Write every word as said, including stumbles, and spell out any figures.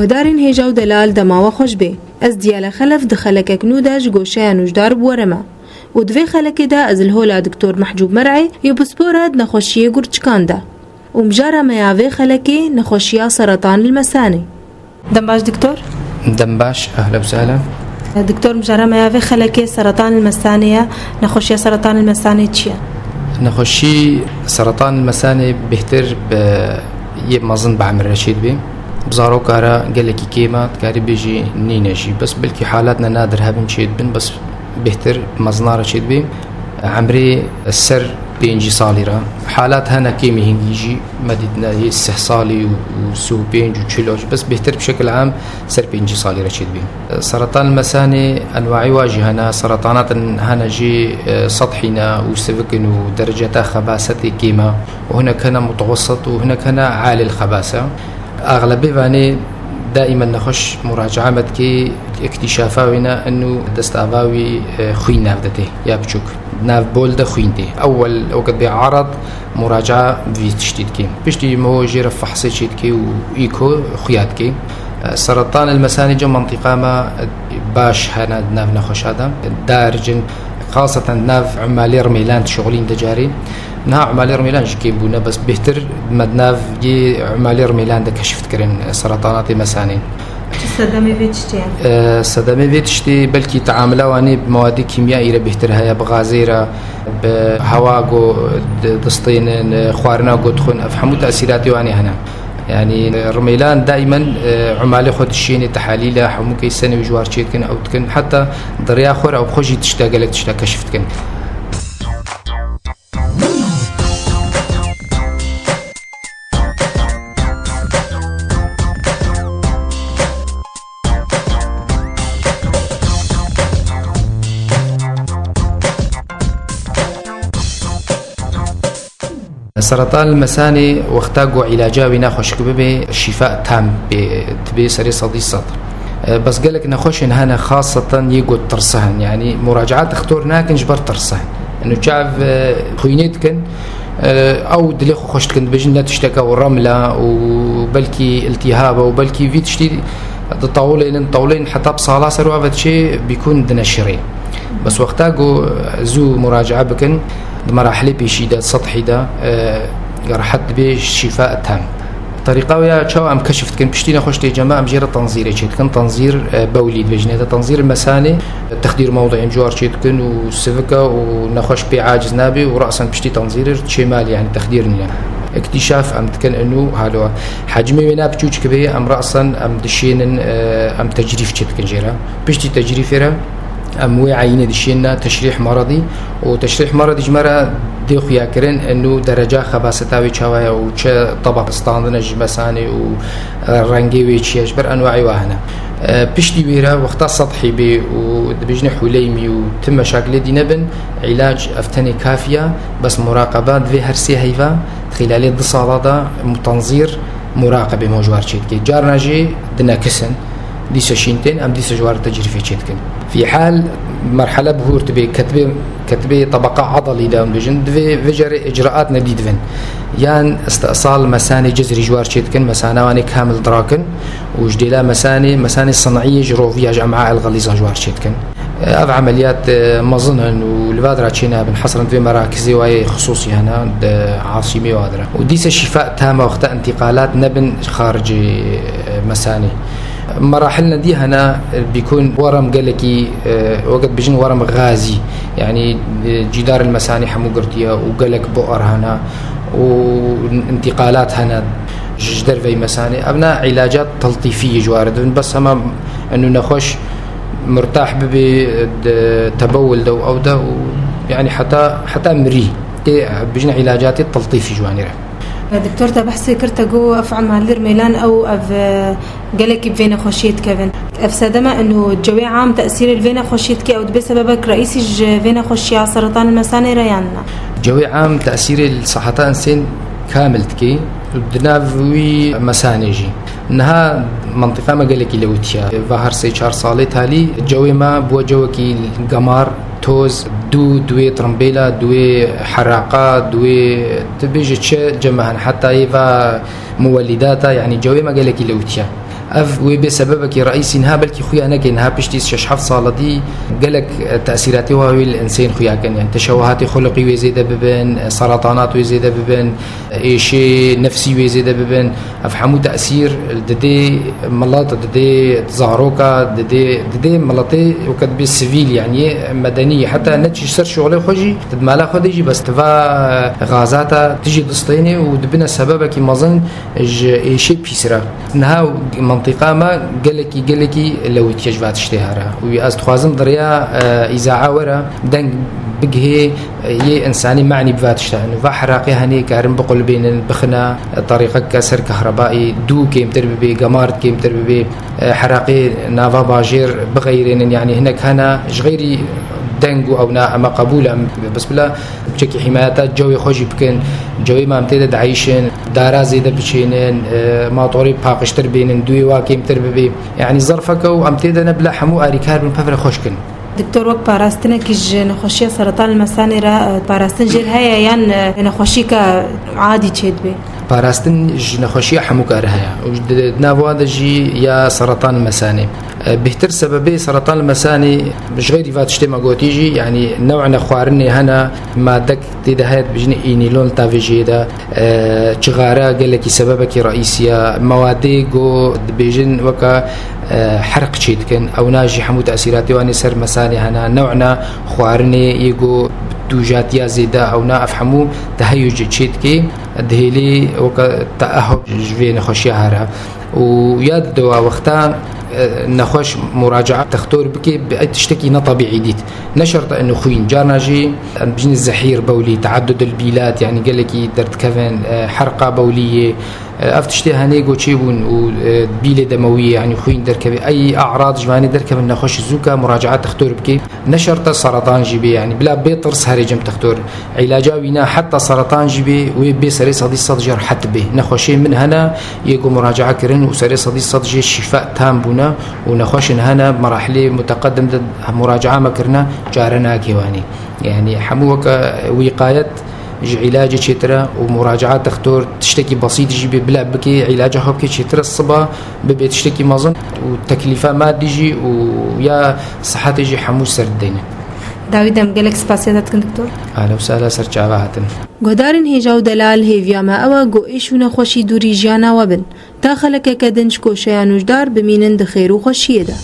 Guhdarên hêja û delal dema we xweş bê. Ez Diyale Xelef di xelekek nû de ji goşeya nûjdar bi we re me. Û di vê xelekê de ez li hola Doktor Mehcûb Mer'ê yê pispor e di nexweşiyê gurçikan de. Û mijara me ya vê xelekê nexweşiya seretan li mesanê. Dem baş Doktor. Dem baş, ehlen we sehlen. Doktor, mijara me ya vê xelekê seretan li mesanê ye. Nexweşiya seretan li mesanê çi ye? Nexweşî seretan li mesanê bêhtir bi yê mezin bi emir re çêdibê. Bi zaroka re gelekî kêm e, dikarî bêjî nîne jî. Bes belkî halatne nadir hebin çêdibin, bes bêhtir bi mezina re çêdibê. Emrê ser pêncî salî re. Halat hene kêmî hingî jî me dîtine yê sih salî û, û sih û pênc û çil û bes bêhtir bi şekil am ser pêncî salî re çêdibî. Seratan li mesanê enwaî wa jî hene, seretanat hene jî, e, sethî ne û sivik in û dereceta xebasetê kêm e û hinek hene mutewessit û hinek hene alî xebase. Axlebê vanê daîmen nexweş muracae me dikê, îktîşafa wê ne, inu destava wî, e, xwîn nav de tê, ya biçûk. Nav bol de xwîn tê. Ewel wekit bê erad, muracae bi vî tiştî dikê. Piştî me jê re fehsê çê dikê û îko xuya dikê. E, seretan li mesanê cem mentiqa me, e, baş hene nav nexweşa de. Dar cin, xaseten nav emalê rimêlan dişuxulîn de carê. Niha emalê rimêlan jî kêm bûne, bes bêhtir me di nav yê emalê rimêlan de keşif dikirin, e, seretanatê mesanê. Çi sedemê vê tiştê ye? E, sedemê vê tiştê belkî teamila wanê bi mewadê kîmyayî re bêhtir heye, bi gazê re, bi hewa ku di-, distênin, e, xwarina ku dixwin, ev hemû tesîratê wanê hene. Yanî, e, rimêlan daîmen, e, emalê xwe dişênê tehelîle, hemû keysenê ji war çêdikin, ew dikin. Heta di rêya xwe re ew bi xwe jî tişta gelek tişta keşif dikin. Seratan li mesanê wexta ku îlaca wî nexweşik bibe, şîfa tam pê dibe serê sedî sed. E, bes gelek nexweşên hene, xaseten yê ku tirse hene. Yanî muracae dixtor nakin ji ber tirse hene. Û çav, e, xwînê dikin, e, ew dilê xwe xweş dikin, dibêjin ne tişteke û remla û belkî iltîhaba û belkî vî tiştî ditewilênin, tewilên heta bi sala ser wa ve diçê bîkûn dineşirê. Bes wexta ku zû muracae bikin, di merahilê pêşî de, sethî de, e, rehet dibê şîfa tam. Terîqa wê ya çawa em keşif dikin, piştî nexweş tê cem me, em jê re tenzîrê çê dikin. Tenzîr, e, bewlî dibêjin. Êde tenzîr mesanê, texdîr mewdî em ji war çê dikin û sivik e û nexweş pê aciz nabe û resen piştî tenzîr çê malî, yanî texdîr nîne. Îktîşaf em dikin inu halo. Hecmê wê ne biçûçik bê, em resen em dişênin, e, em tecrîf çê dikin jê re. Piştî tecrîfê re, em wê eyînê dişênine teşrîh meredî û teşrîh meredî ji me re dê xuya kirin, inu dereca xebaseta wê çawa ye û çi tebaq standine ji mesanê û, e, rengê wê çi ye, ji ber enwaî wa hene. E, piştî wê re wexta sethî bê û dibêjine huleymî û ti meşakilê dî nebin, îlac ev tenê kafî ye, bes muraqeba divê her sê heyva, di xîlalê du sala de tenzîr muraqebê me ji war çê dike. Carna jî dinekisin. Dîse şîn tên, em dîse ji war tecrîfê çê dikin. Fî hal merhele bihûr tibê, ketibê, ketibê tebeqa adalî de em dibêjin, divê vê carê icraat nedî divin. Yan îstîsal mesanê cizrî ji war çê dikin, mesana wanê kamil dirakin û ji dêla mesanê, mesanê sin'î ji roviya ji em'a el xelîza ji war çê dikin. Ev emeliyat, e, mezin in û li va dira çê nabin. Hesren divê merakizê wa yê xisûsî hene di asîmê wa dire. Û dîse şîfa tam e wexta întîqalat nebin xaricê, e, mesanê. Merahil nedî hene, bîkûn werem gelekî, e, wekî bijin werem gazî. Yanî, e, cîdar el mesanê hemû girtiye û gelek bu'er hene û întîqalat hene ji derveyî mesanê. Evna îlacat teltîfî ji war dibin. Bes hema inu nexweş murtah bibê, de tebewil de û ew de û, yanî heta, heta mirî. Tê bijin îlacatê teltîfî ji wanî re. Doktor, te behsê kir, te got ev emalî rmêlan ew ev, e, gelekî bi vê nexweşiyê dikevin. Ev sedeme inu cewê am tesîrê li vê nexweşiyê dike, ew dibe sebebek reîsî ji vê nexweşiya seretan li mesanê re yan na? Cewê am tesîrê li seheta insên kamil dike û di nav wî mesanê jî. Niha mentiqa me gelekî lewitiye. Va her sê çar salê talî cewê me bûye cewekî gemar, toz, dû, duê trimbêla, duê heraqa, duê tu bêje çi cem me hene. Heta yê va muwelîdata, yanî cewê me gelekî lewitiye. Ev wê bê sebebekî reîsî niha belkî xuya neke, niha piştî şeş heft sala dî gelek tesîratê wa wê li insên xuya kin. Yani teşewehatê xulqî wê zêde bibin, seratanat wê zêde bibin, êşê nefsî wê zêde bibin. Ev hemû tesîr didê milet, didê zaroka, didê, didê miletê weke dibê sivîl, yani yê medenî. Heta ne çi ser şoxlê xwe jî, tu di mala xwe de jî bes tu va gazata tu jî distênê û dibine sebebekî mezin ji êşê pîsira. Niha mentiqa me gelekî, gelekî lewîtiye ji va tiştê here. Û ez dixwazim di rêya, e, îzaa were deng bigihê, e, yê insanî manî bi va tişta. Û va heraqê henê karin biqulbênin, bixine, e, terîqeke ser kehrebayî, dû kêmtir bibê, gemart kêmtir bibê, e, heraqê nava bajêr bixeyrênin, yani hinek hene, ji xeyrî deng û ewna eme qebûl em. Bes bila çekî hîmayeta cewê xwe jî bikin, cewê me em tê de dieyşin, dara zêde biçênin, e, matorê paqijtir bênin, duyê wa kêmtir bibê. Yani zerfeke û em tê de ne bila hemû arîkar bin pevre xweş kin. Doktor, wek parastinekî ji nexweşiya seretan li mesanê re, e, parastin jêr heye yan, e, nexweşîka adî çêdibe? Parastin ji nexweşiya hemû kar heye û di, di nav wan de jî ya seretan li mesanê. E, bêhtir sebebê seretan li mesanê ji xeyrî va tiştê me gotî jî, yani new'ne xwarinê hene, madek tê de heye dibêjin înîlon li tavê jê de, e, çixare gelekî sebebekî reîsî ye, mewadê ku dibêjin weke, e, herq çê dikin, ewna jî hemû tesîratê wan ê ser mesanê hene, new'ne xwarinê yê ku tûjatiya zêde, ewna ev hemû di heyo jî çê dikê, dihêlê weke teahhub ji vê nexweşiya here. Û ya di dewa wexta, e, nexweş muracaa textor bike, bi ey tiştekî ne tebîî dît. Ne şert e inu xwîn, carna jî em bijîne zehîr bewlî, teaddud el bîlat, yani gelekî derdikevin, e, herqa bewliyê, e, ev tiştê henê goçê bûn û, e, bîlê demewiyê, yani xwîn derkevê. Ey a'rad ji vanê derkevin, nexweş zûka muracaa textor bike. Ne şert e seretan jî bê, yani bila bê tirs herê cem textor. Îlaca wî ne, heta seretan jî bê, wê bê serê sedî sed jê rehet bê. Nexweşê min hene, yê ku muracaa kirin û serê sedî sed jê şîfa tam bûne û nexweşin hene, merahilê muteqedim de muracaa me kirine, çare nake wanî. Yani hemû weke wîqayet ji îlacê çêtir e û muracaa textor tiştekî besît jî bê, bila bikê îlaca xwe bikê çêtir e, siba bibê tiştekî mezin û teklîfa madî jî û ya sihetê jî hemû ser dideyne. Dawî dem gelek spasiya te dikin, doktor. Ahla û sahla, ser çava hatin. Guhdarên hêja û delal, hêviya me ew e ku êş û nexweşî dûrî jiyana we bin. Ta xelekeke din ji koşeya nûjdar bimînin di xêr û xweşiyê de.